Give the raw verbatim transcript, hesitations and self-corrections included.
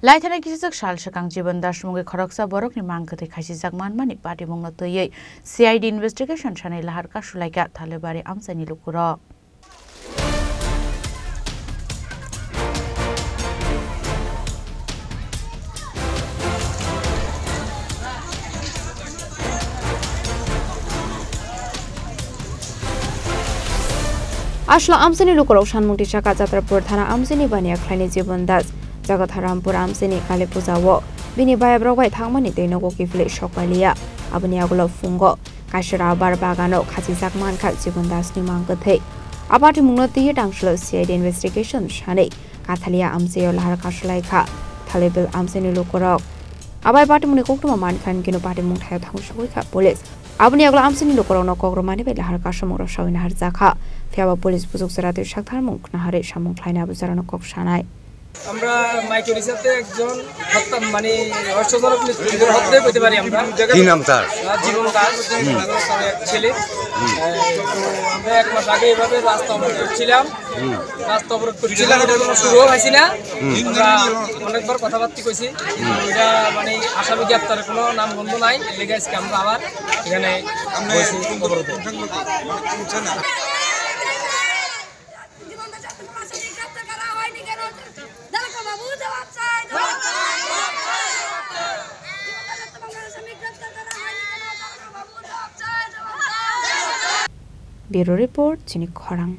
Laithani kisijak sal swkang Jibon Das mungwi khoroksa borokni mang kwthwi khasijak manmani patimungno twiwi C I D investigation sanai lahar kasulaikha Thalibari amchaini lukurok. Asla amchaini lukurok sanmung tisaka Chatrapur thana amchaini baniya khlaini Jibon Das, Jagathampur amchaini Kali Puja o bini bayabrok bai thangmani tei nogo kiphilwi sokpaliya. Aboni agulo phungo kaisa rabar bagano khachijak mankha Jibon Das ni mang kwthwi. A patimungno twiwi tangsulo C I D investigation sanwi Kathalia amchaio lahar kasulaikha Thalibil amchaini lukurok. Abai patimungni koktwma mankha hwnkhe no patimung thaio thangwi sokgwikha police. Aboni agulo amchaini lukurokno kok rwmani bai lahar kasamungrok sawi naharjakha. Phiyaba police bujuk jora twi saktharmung khnaharwi samung khlainai abo jorano kok sanai. আমরা মাইকের হিসাবে একজন হত্যা, মানে, রহস্যজনক মৃত্যু, একজন হত্যা পেতে পারি আমরা। কি নাম তার? আহ, জীবন দাস, তার এক ছেলে। আহ, তো আমরা এক মাস আগে এভাবে রাস্তা অবরোধ করছিলাম। রাস্তা অবরোধ করছিলাম, এটা কোনো শুরুও হয়েছি না। আমরা অনেকবার কথাবার্তা কইছি, কিন্তু এটা, মানে, আসামি গ্রেপ্তারের কোনো নাম গন্ধ নাই। এর লেগে আজকে আমরা আবার এখানে বসি অবরোধে। জীবন দাসের আসামি গ্রেপ্তার করা হয়নি কেন? দেখো বাবু, জবাব চাই, জবাব চাই। জীবন দাসের আসামি গ্রেপ্তার করা হয়নি কেন? দেখো বাবু, জবাব চাই, জবাব চাই। Bureau report, Chini Khorang.